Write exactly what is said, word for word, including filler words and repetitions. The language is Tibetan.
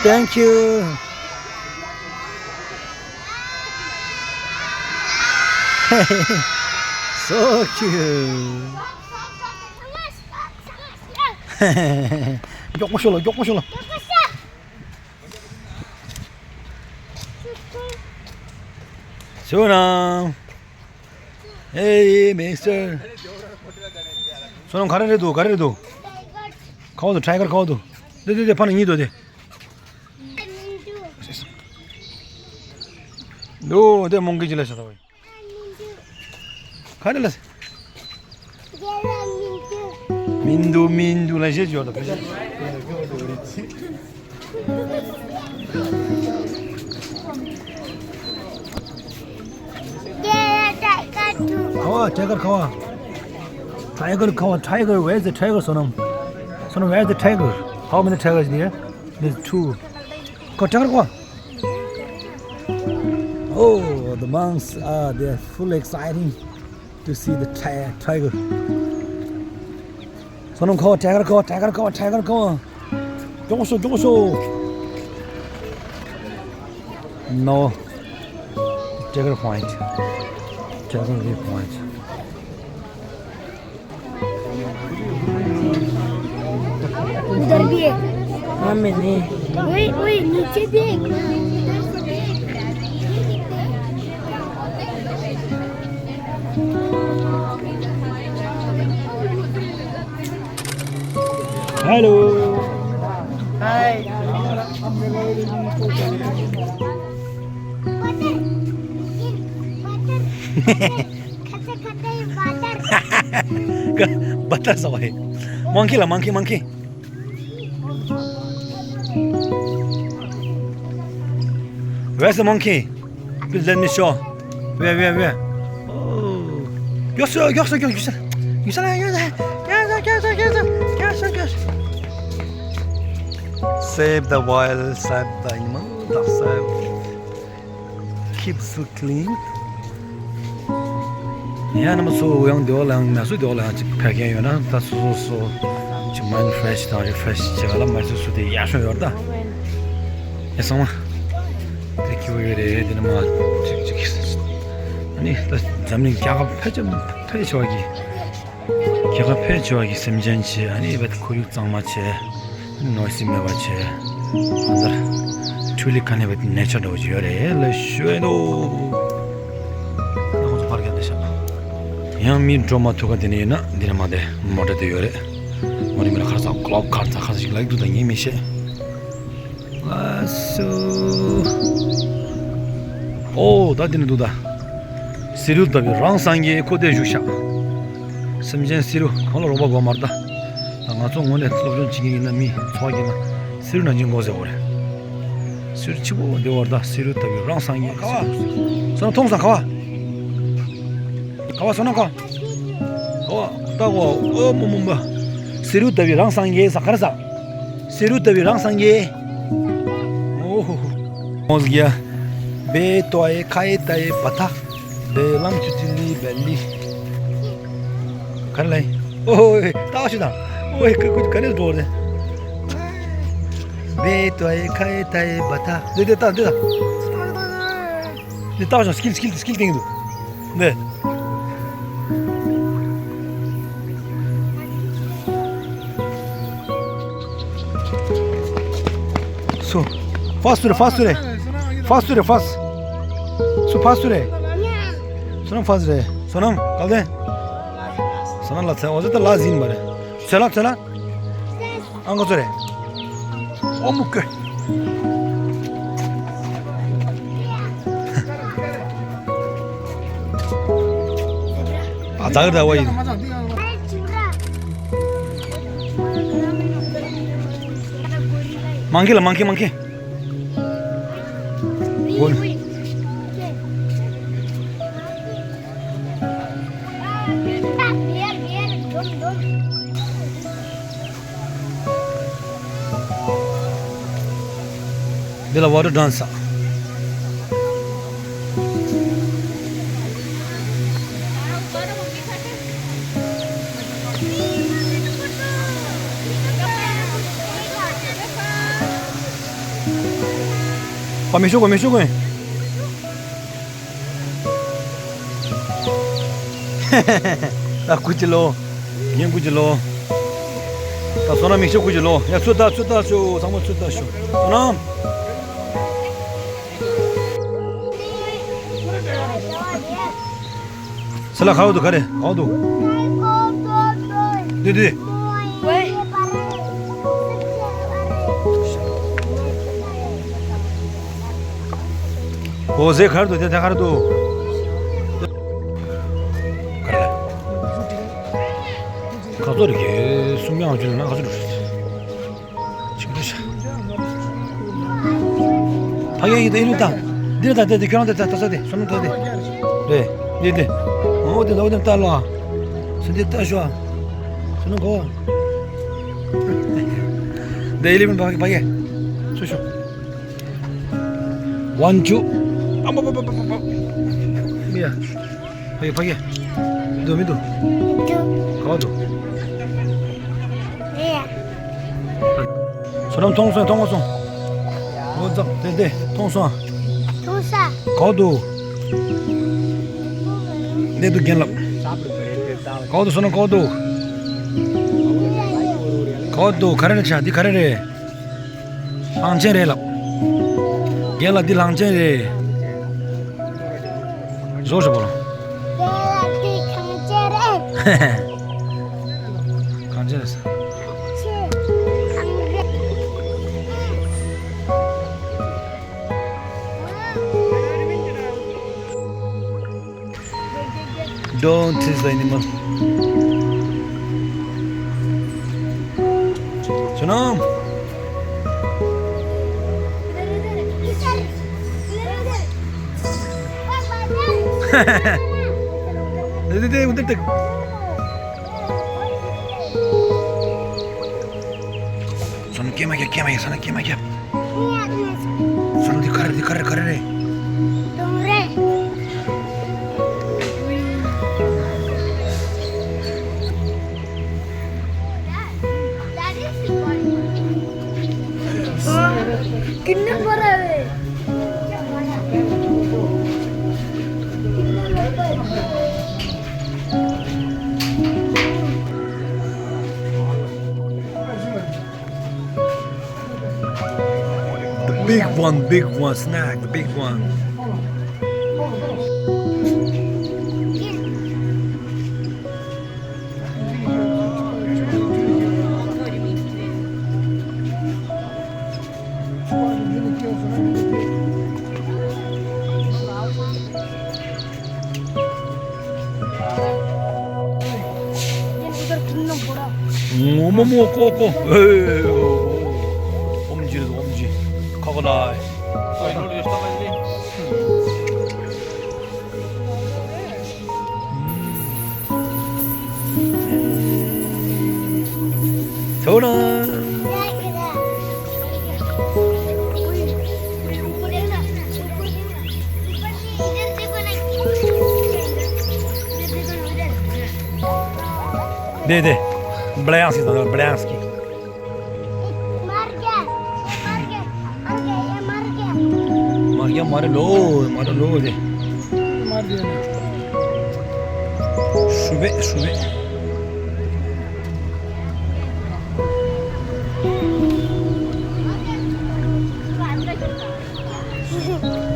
Thank you. So cute. མགྱོགས་པོ་ཤོག་ལ། མགྱོགས་པོ་ཤོག་ལ། ཤོག་ན། Hey, mister. བསོད་ནམས། ག་རེ་རེད་འདུག་ག་རེ་རེད་འདུག་ག་བ་འདུག་ཊའི་གར་ག་བ་འདུག་དེ་དེ་དེ་ཕ་ན་གཉིས་འདུག་དེ། འདུག་དེ་མོང་གི་ཅི་ལ་ཤ་ད་བ་ཡིན། ག་རེ་ལ། མིན་འདུག་མིན་འདུག་ལ་བཤད་ཅོག་ད་བེ། ཁ་བ། ཊའི་གར་ཁ་བ། ཊའི་གར་ཁ་བ། Tiger, where's the tiger? བསོད་ནམས། བསོད་ནམས། Where's the tiger? How many tigers there? There's two. ཁ་བ། ཊའི་གར་ཁ་བ། Oh, the monks are, they are full exciting to see the ti- tiger. བསོད་ནམས། ཁ་བ། ཊའི་གར་ཁ་བ། ཊའི་གར་ཁ་བ། ཊའི་གར་ཁ་བ། མགྱོགས་ཤོག་མགྱོགས་ཤོག No. Tiger point. Tiger view point. उधर भी है। हाँ, मैंने। वही, वही, नीचे देख। Hello. Hi. Butter. Butter. Butter. Monkey la, monkey, monkey. Where's the monkey? Please let me show. Where, where, where? Oh. Yes, sir, yes, sir, yes, sir. Yes, sir, yes, sir. Yes, sir, yes, sir, yes, sir. Yes, sir, yes, sir. Save the wild, save the animal, save. Keep so clean. ཡང་རྣམ་པ་ཚོ་ཡང་སྡེ་བ་ལ་ཡང་མ་སུ་སྡེ་བ་ལ་ཡང་ཅིག་ཕེབས་མཁན་ཡོད་ན་ད་སོ་སོ་སོ་ཅིག་mind fresh དང་refresh བྱེད་ག་ལ་མ་སུ་སུ་དེ་ཡག་ཤོས་ཡོད་རེད་ད། ཡ་ཚང་མ་དེ་སྐྱིད་པོ་ཡོད་རེད། དེ་ནི་མ་ཅིག་ཅིག་ཨ་ནི་ད་འཛམ་གླིང་རྒྱལ་ཁབ་ཕལ་ཆེར་ཕལ་ཆེ་བ་གི་རྒྱལ་ཁབ་ཕལ་ཆེ་བ་གི་སེམས་ཅན་བྱས། ཨ་ནི་བད་ཁོར་ཡུག་གཙང་མ་བྱས། ནོའི་སི་མེད་པ་བྱས། ཨ་ནི་འདིར་འཕྲུལ་ལས་ཁ་ནས་བད་ནེ་ཆར་འདྲ་བོ་ཅིག་ཡོད་རེད་ལ་ཞུ་ཡས་འདུག་ད་ཁོང་ཚོ་ཕར་རྒྱབ་དེ་ཤག་ཡང་མི་འགྲོ་མ་ཐུབ་ག་དེ་ནས་ཡིན་ན་འདི་ནས་མ་དེ་མོ་ཊ་དེ་ཡོད་རེད། མོ་ཊ་མི་ལ་ཁར་ཚ་ཀློབ་ཁར་ཚ་ཁར་ཚ་ཞིག་ལ་འདུག་ད་ངས་མི་ཤེས། ཨ་སུ། ཨོ་ད་འདི་ནས་འདུག་ད། སི་རུ་ལྟ་བུའི་རང་སངས་རྒྱས་ཁོ་དེ་བཞུགས་ཤག་སེམས་ཅན་སི་རུ་ཁོང་ལ་རོགས་པ་དགོས་མ་རེད་ད། ད་ང་ཚོ་དངོས་གནས་སློབ་སྦྱོང་བྱེད་མཁན་ཡིན་ན་མི་ཚོགས་ཀྱི་ན་སི་རུ་ནང་བཞིན་དགོས་ཟེར་བ་རེད། སི་རུ་ཆེ་པོ་འདི་བར་ད་སི་རུ་ལྟ་བུའི་རང་སངས་རྒྱས། ཁ་བ། བསོད་ནམས་མཐོང་སོང་། ཁ་བ། ཁ་བ་བསོད་ནམས་ཁ། ཨོ་ལྟ་གོ། ཨོ་མོ་མོ་མོ། སི་རུ་ལྟ་བུའི་རང་སངས་རྒྱས་ཟེར་ག་རེ་ཟེར། སི་རུ་ལྟ་བུའི་རང་སངས་རྒྱས། ཨོ་ཧོ་ཧོ། མོ་ཟི་ག་ཡ། བེ་ཏོ་ཨེ་ཁ་ཨེ་ཏ་ཨེ་བ་ཐ། བེ་ལམ་ཆུ་ཏི་ལི་བེ་ལི། ག་རེ་ལབ་ཡིན། ཨོ་ཧེ་ལྟ་ཞུ་དང་། ཨོ་ཧེ་ཀུ་ཀུ་ག་རེ་འགྲོ་རེད། བེ་ཏོ་ཨེ་ཁ་ཨེ་ཏ་ཨེ་བ་ཐ། འདི་འདི་ལྟ་འདི་ལྟ། འདི་ལྟ་ཞོག་སི་ཀིལ་སི་ཀིལ་སི་ཀིལ་སྟེང་དུ། འདི། སུ། ཕ་སུ་རེད། ཕ་སུ་རེད། ཕ་སུ་རེད། ཕ་སུ། སུ་ཕ་སུ་རེད། བསོད་ནམས་ཕ་སུ་རེད། བསོད་ནམས་ག་ལ་ལྡན། བསོད་ནམས་ལ་ཚེ་འོ་ཟེར་ད་ལ་ཟིན་པ་རེད། ཚེ་ལ་ཚེ་ལ། ཨང་ག་ཚོད་རེད། ཨོ་མུ་ཀེ། ཨ་ད་ག་ད་བ་ཡིན། མང་ཁེ་ལ་མང་ཁེ་མང་ཁེ། འདི་ལ་ཝ་ཊར་ཌན་སི། ཨ། མི་ཤོག་གོ། མི་ཤོག་གོ། ད་ཀུ་ཅི་ལོ། ངས་ཀུ་ཅི་ལོ། ད་བསོད་ནམས་མི་ཤོག་ཀུ་ཅི་ལོ། ཡ། ཚུར་ལྟ། ཚུར་ལྟ་ཤོག། ཚང་མ་ཚུར་ལྟ་ཤོག། བསོད་ནམས། སི་ལ་ཁ་བ་འདུག་ག་རེ། ཁ་བ་འདུག། དེ་དེ། འོ་ཟེ་ག་རེ་འདུག། དེ་དེ་ག་རེ་འདུག། ག་རེ་ལ། ཁ་ཚོ་རེ་གེ་སུམ་ཡང་བྱུང་ན་ཁ་ཚོ་རེ། ཕ་གི་ཡིན་ད། ཡིན་ད། འདི་ལ་ད། དེ་དེ་ཁྱོད་རང་དེ་ད་ལྟ་ས་དེ་སོ་ནམ་ད་དེ་རེད། འདི་དེ། འོ་དེ་ད། འོ་དེ་ལྟ་ལ། སོ་འདི་ལྟ་ཤོག། སོ་ནམ་གོ། དེ་ཨི་ལི་ཝན་ཕ་གི་ཕ་གི། ཚུར་ཤོག། ཝན་ཅུ། ཨ་མ་པ་པ་པ་པ་པ། མི་ཡ། ཕ་གི་ཕ་གི། འདུག་མི་འདུག། འདུག། ག་པར་འདུག། རེད། བསོད་ནམས་མཐོང་སོང་། མཐོང་སོང་། འོ་ཙག་དེ་དེ་མཐོང་སོང་། མཐོང་ས། ག་པར་འདུག། གནས་འདུག་རྒན་ལགས། ག་པར་འདུག། བསོད་ནམས་ག་པར་འདུག། ག་པར་འདུག། ག་རེ་རེད་ཆ། འདི་ག་རེ་རེད། གླང་ཆེན་རེད་ལབ། རྒན་ལགས་འདི་གླང་ཆེན་རེད། བཟོ་ཤོག་པོ་ལ། རྒན་ལགས་འདི་གངས་ཅན་རེད། གངས་ཅན་རེད་ཟེར། ཆེ། གངས་རེད། Don't tease the animal. བསོད་ནམས། དེ་དེ་དེ་འདིར་བཏེགས། བསོད་ནམས་སྐྱེལ་མ་རྒྱབ། སྐྱེལ་མ་རྒྱབ། བསོད་ནམས་སྐྱེལ་མ་རྒྱབ། བསོད་ནམས་འདི་ག་རེ། འདི་ག་རེ། ག་རེ་རེད། དོང་རེད། The big one, big one, snack, the big one. ངོ་མ་མོ་ཀོ་ཀོ། ཨོམ་ཇི་རེད། ཨོམ་ཇི། ཁ་ཁོ་ལ། ཐོ་ར། དེ་དེ། སྦྲ་ཡང་སི་དང་། སྦྲ་ཡང་སི། མར་རྒྱ། མར་རྒྱ། མར་རྒྱ། མར་རྒྱ་མ་རེད་ལོ། མ་རེད་ལོ་དེ། མར་རྒྱ། ཧྲུལ་པོ། ཧྲུལ་པོ།